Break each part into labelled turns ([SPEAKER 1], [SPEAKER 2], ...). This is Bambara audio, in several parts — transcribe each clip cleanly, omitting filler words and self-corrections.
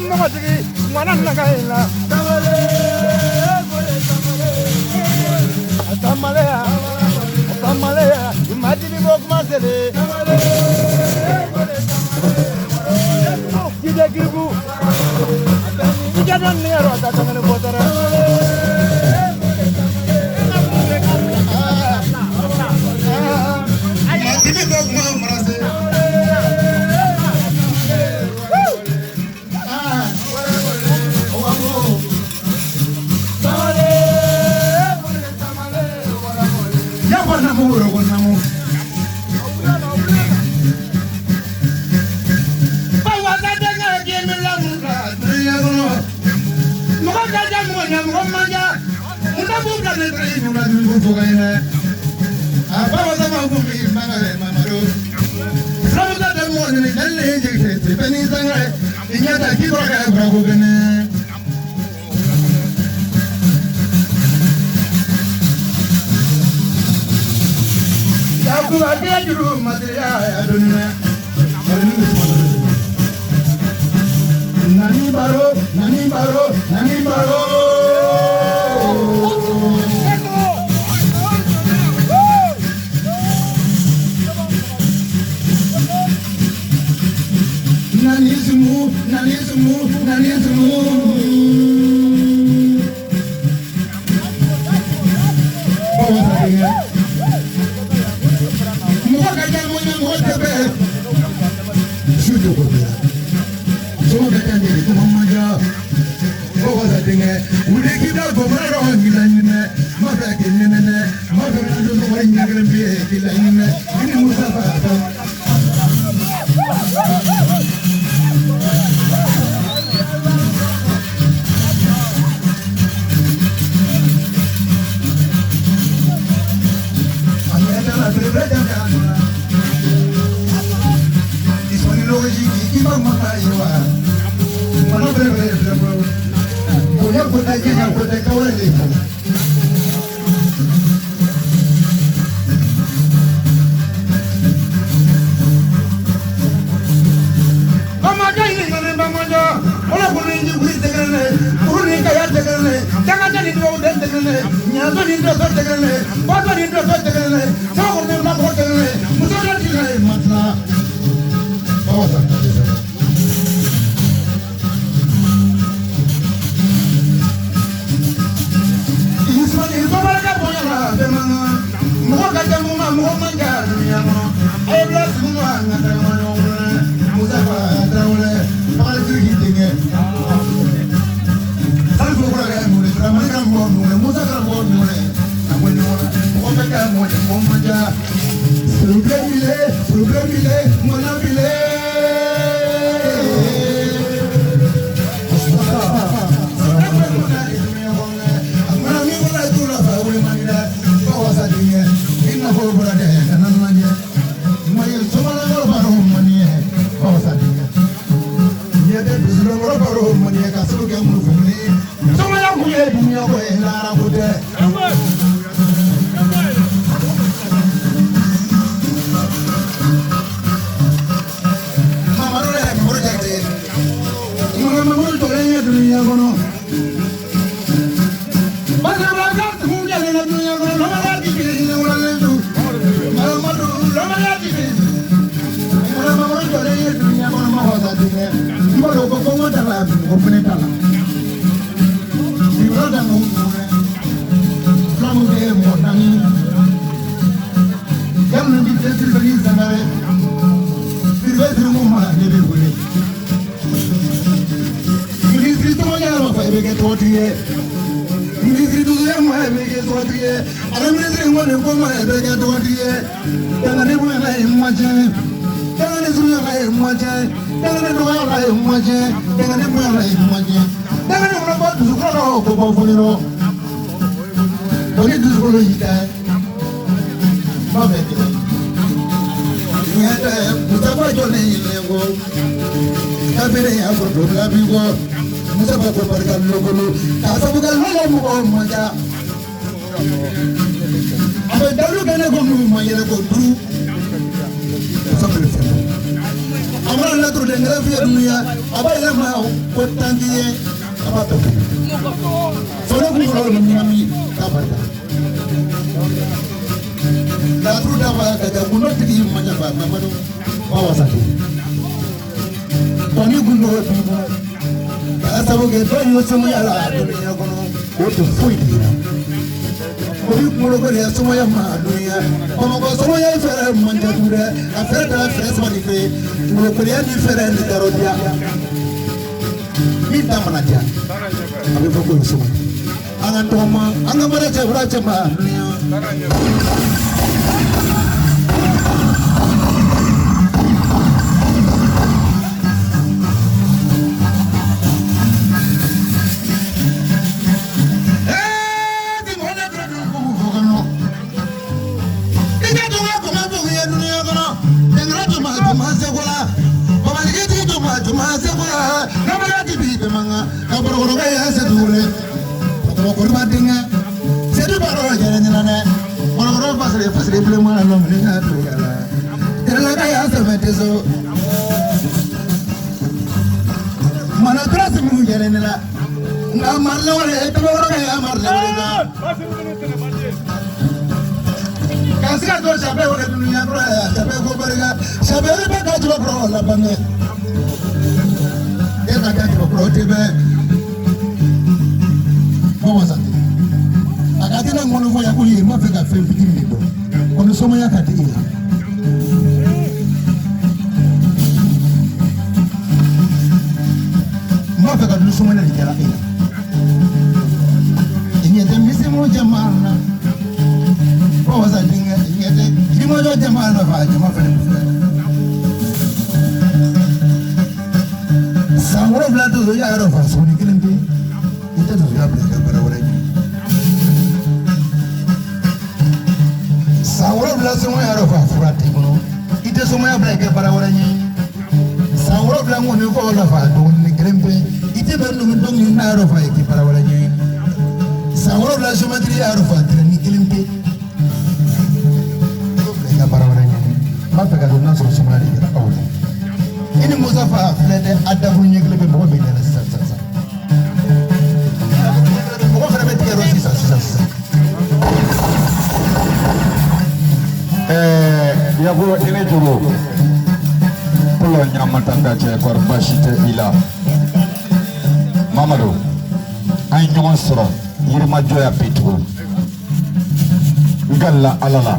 [SPEAKER 1] Mɔgɔtigi ŋana naka ila.
[SPEAKER 2] Tamale, tamale,
[SPEAKER 1] Tamaleya, tamaleya, imadimi bɔ kuma sele.
[SPEAKER 2] Tamale,
[SPEAKER 1] Jide giribu, i ka dɔn ni yɔrɔ ta tɛmɛni bɔ dɔrɔn.
[SPEAKER 2] Madimi ko kuma marase. Yakwa namu rogo namu. Bawa ka denkɛ k'i mi lamu ka dunuya kɔnɔ. Mɔgɔ ka ja mɔgɔ ɲɛ mɔgɔ man ja. Musa b'u bila ne teri ɲuman dugu fo ka ɲinɛ. A bawa sama kun bi mangare mamadu. Fulamusa tɛ mɔgɔ ɲini jali ni jigi tɛ fɛn ni sangare. I ɲɛ ta k'i kɔrɔkɛ buraku kɛnɛ. Yakuba den juru masiriya ya donna. Nani baro, nani baro, nani baro. Nani sumu, nani sumu, nani sumu. Bawa sa mɔgɔ ka ca mɔgɔ mɔgɔ tɛ bɛɛ. Su tɛ ko bɛɛ la. Sɔngɔ ka ca de kuma man ca. Bawa sa denkɛ, wuli k'i da gɔbɔrɔ dɔ k'i la ɲinɛ. Ma fɛ k'i nɛnɛ, ma fɛ ka dɔ wari ɲɛ kelen bi ye k'i la ɲinɛ. I ni Musa fa ta. A ɲɛ t'a la belebele tɛ a nɔ la. I sɔnni lɔgɔji k'i ma ma ka ye wa. Mana belebele filɛ bolo. Bonya ko tɛ jija ko tɛ kawale de fɔ. Bamakɔ yi ŋani Bamakɔ, kɔlɔkùnrin ni jikuri tɛgɛrɛ, kuru ni kaya tɛgɛrɛ, jangajɛ ni dubabu den tɛgɛrɛ, ɲaso ni dɔsɔ tɛgɛrɛ, bɔtɔ ni dɔsɔ tɛgɛrɛ, sɔgɔrɔ ni lakɔ tɛgɛrɛ, muso dɔ tigɛrɛ matila. Bawa sa ta de sɛbɛn. Ismail babaraka bonya la bɛɛ man kan. Mɔgɔ ka ca mɔgɔ ma mɔgɔ man ca dunuya kɔnɔ. A ye bila sugu ma an ka taa ɲɔgɔn bolo. Musafa Tarawele, Bakari denkɛ. Salifu kɔrɔkɛ mun de Dramani karamɔgɔ mun de Musa karamɔgɔ mun de a ko ɲɔgɔn na mɔgɔ bɛ ka mɔgɔ cɛ mɔgɔ man ca. Problème bile, problème bile, mɔna bile. Musa bɛ fɛn bɔ. A mana laturu den kelen f'i ye dunuya, a b'a yɛlɛma ko tan k'i ye, a b'a bɛɛ fɔ. Fɔlɔ kun kɔrɔ bɛ ɲagami k'a barika. Laturu da b'a ka ca gundo tigi man ca fa Mamadu ba wasa tɛ. Tɔni gundo b'i bolo. K'a sababu kɛ dɔ ye somaya la dunuya kɔnɔ, o tɛ foyi de yira. O b'i kunkolo gɛlɛya somaya ma dunuya. Bamakɔ somaya fɛɛrɛ man ca tugun dɛ. A fɛɛrɛ kɛra fɛɛrɛ saba de fɛ. Kunkolo gɛlɛya ni fɛɛrɛ ni darɔdiya. Min ta mana diya, a bɛ fɔ k'o ye somaya. An ka tɔgɔma, an ka mara cɛ fura cɛ ma dunuya.
[SPEAKER 3] Ala la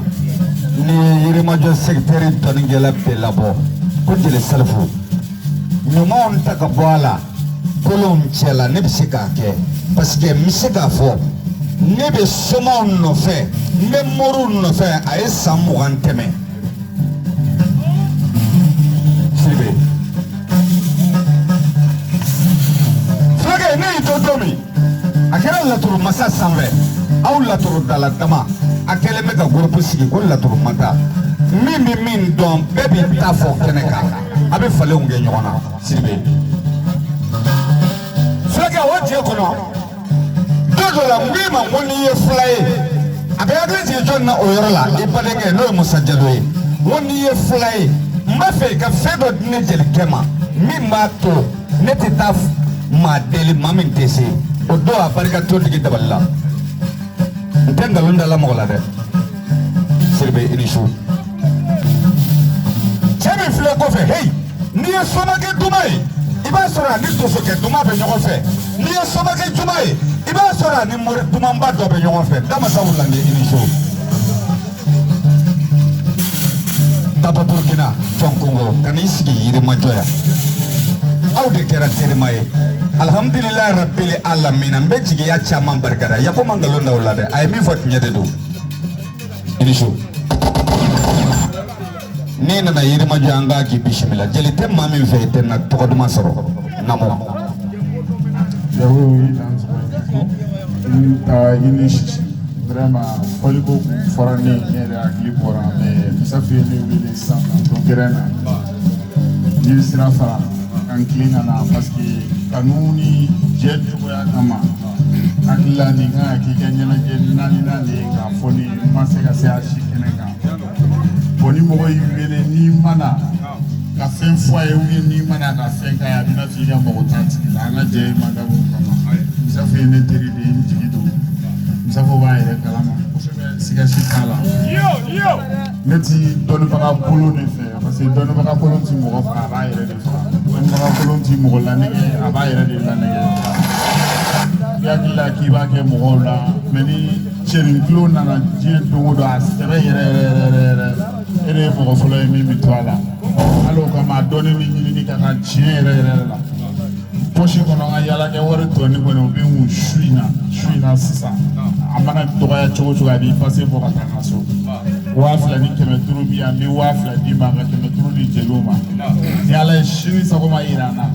[SPEAKER 3] ni Yirimajɔ secteur dɔnnikɛla bɛɛ labɔ ko Jeli Salifu ɲumanw ta ka bɔ a la kolonw cɛ la, ne bɛ se k'a kɛ parce que n bɛ se k'a fɔ ne bɛ somaw nɔfɛ, n bɛ moriw nɔfɛ, a ye san 20 tɛmɛ. Sidibe fulakɛ ne y'i to don min a kɛra laturu masa sanfɛ, aw laturu dala dama a kɛlen bɛ ka groupe sigi ko laturu mata min bɛ min dɔn bɛɛ b'i ta fɔ kɛnɛ kan, a bɛ falenw kɛ ɲɔgɔn na. Sidibe fulakɛ o diɲɛ kɔnɔ don dɔ la n k'i ma ko n'i ye fila ye a bɛ hakili jigin jɔn na o yɔrɔ la, i badenkɛ n'o ye Musa Jalo ye, n ko n'i ye fila ye n b'a fɛ i ka fɛn dɔ di ne jelikɛ ma min b'a to ne tɛ taa maa deli maa min tɛ se o don a barika tontigi dabali la. N tɛ nkalon da la mɔgɔ la dɛ. Sidibe i ni su. Cɛ min filɛ kɔfɛ, heyi, n'i ye somakɛ duman ye i b'a sɔrɔ a ni dosokɛ duman bɛ ɲɔgɔn fɛ, n'i ye somakɛ juma ye i b'a sɔrɔ a ni mori dumanba dɔ bɛ ɲɔgɔn fɛ. Damasa wulande i ni su. Taba Burkina jɔn Kongo ka n'i sigi Yirimajɔ yan, aw de kɛra terima ye. Alhamdulilayi rabili alamina, n bɛ jigiya caman barikada. Yako ma nkalon da o la dɛ, a ye min fɔ tiɲɛ de don. I ni su. N'i nana Yirimajɔ an k'a k'i bisimila. Jeli tɛ maa min fɛ i tɛ na tɔgɔ duman sɔrɔ. Namo.
[SPEAKER 4] Jago i dan i ni sisi. Vraiment fɔliko kun fɔra ne ye, ne yɛrɛ hakili bɔra mais Musa ye ne wele sisan k'an to gɛrɛn na. N ye sira fara ka n tilen ka na parce que kanu ni jɛ cogoya kama hakili la nin kan ka k'i ka ɲɛnajɛ naaninan de ye k'a fɔ ne ye, n ma se ka se a si kɛnɛ kan. Bon ni mɔgɔ y'i wele n'i ma na ka fɛn fɔ a ye ou bien n'i ma na ka fɛn k'a ye a bɛna f'i ka mago t'a tigi la. An ka jɛ ma dabɔ o kama. Musafu ye ne teri de ye, n jigi don. Musafu b'a yɛrɛ kalama kosɛbɛ, siga si t'a la. Ne ti dɔnnibaga kolon de fɛ parce que dɔnnibaga kolon ti mɔgɔ faga, a b'a yɛrɛ de faga. Dɔnnibaga kolon ti mɔgɔ lanɛgɛ, a b'a yɛrɛ de lanɛgɛ. I hakili la k'i b'a kɛ mɔgɔw la, mais ni cɛnin tulo nana diɲɛ don o don a sɛbɛ yɛrɛ yɛrɛ yɛrɛ yɛrɛ, e de ye mɔgɔ fɔlɔ ye min bɛ to a la. Hali o kama a dɔnni ni ɲinini ka kan tiɲɛ yɛrɛ yɛrɛ la. Pɔsi kɔnɔ n ka yaalakɛ wari tɔni kɔni o bɛ n kun su in na, su in na sisan. A mana dɔgɔya cogo o cogo a b'i pase bɔ ka taa n ka so. 2500 bi yan, n bɛ 2000 d'i ma ka 500 di jeliw ma. Ni Ala ye sini sɔgɔma yira n na,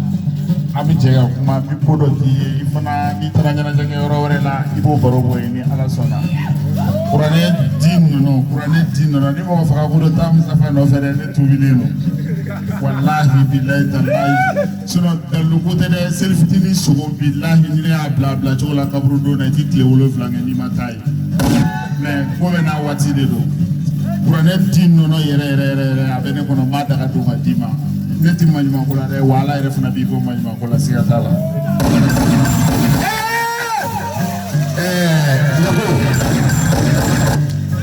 [SPEAKER 4] an bɛ jɛ ka kuma, n bɛ ko dɔ k'i ye, i fana n'i taara ɲɛnajɛ kɛ yɔrɔ wɛrɛ la, i b'o baro bɔ yen ni Ala sɔnna. Kuranɛ di ninnu, kuranɛ di ninnu, ni mɔgɔ faga ko dɔ taa Musafa nɔfɛ dɛ, ne tuubilen don. Walahi bilahi talahi, sinon dalilu ko tɛ dɛ, seli fitinin sogo bilahi ni ne y'a bila a bila cogo la kaburu don na i ti tile 7 kɛ n'i ma taa yen. Mais ko bɛɛ n'a waati de don. Kuranɛ di nɔnɔ yɛrɛ yɛrɛ yɛrɛ yɛrɛ a bɛ ne kɔnɔ, n b'a daga don ka d'i ma. Ne ti maɲumanko la dɛ, wa Ala yɛrɛ fana b'i bɔ maɲumanko la, siga t'a la.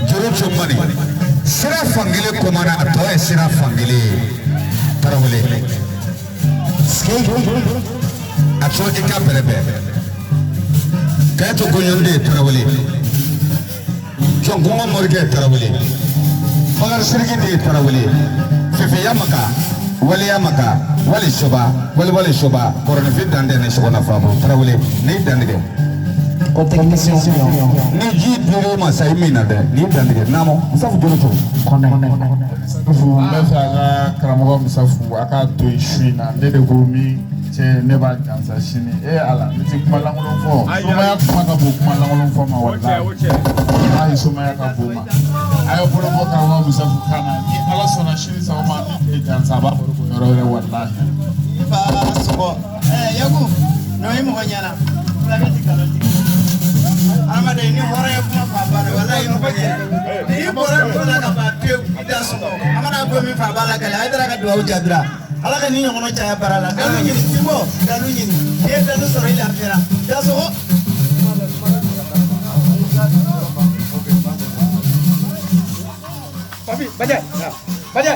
[SPEAKER 3] Joro Cɔnbani, sira fankelen kɔmana a tɔ ye sira fankelen ye. Tarawele a to i ka bɛrɛbɛn Kayatu Goɲɔnden Tarawele, Jɔnkungo Morikɛ Tarawele, Bakari Siriki de Tarawele, Fefeya Maka, Waleya Maka, Wali Soba, Wali Wali Soba, Kɔrɔnifin Dantɛ ni Sɔgɔna Fabu Tarawele, n'i dantigɛ. Ni ji dir'i ma sa i min na dɛ, n'i dantigɛ naamu Musafu jolo to.
[SPEAKER 4] Musafu, n bɛ fɛ a ka karamɔgɔ Musafu a k'a to yen su in na, ne de ko min cɛ ne b'a jansa sini. E Ala, ne tɛ kuma lankolon fɔ. Somaya kuma ka bon kuma lankolon fɔ ma walahi. Walahi somaya ka bon ma. A ye bolo bɔ karamɔgɔ Musafu kan na, ni Ala sɔnna sini sɔgɔma ne tɛ jansa a b'a baro bɔ yɔrɔ wɛrɛ walahi.
[SPEAKER 2] I fa sɔgɔ Yaku n'o ye mɔgɔ ɲɛna fulakɛ ti nkalon tigɛ hadamaden ni hɔrɔn ye kuma fa ba la walahi mɔgɔ ɲɛna n'i bɔra dugu la ka ban pewu i da sɔgɔ a mana bɔ min fa b'a la gɛlɛya a taara ka dugawu jaabira Ala ka ni ɲɔgɔnna caya baara la dalu ɲini ti bɔ dalu ɲini n'i ye dalu sɔrɔ i lafiyara da sɔgɔ.
[SPEAKER 1] Papi, Bajɛ, Bajɛ.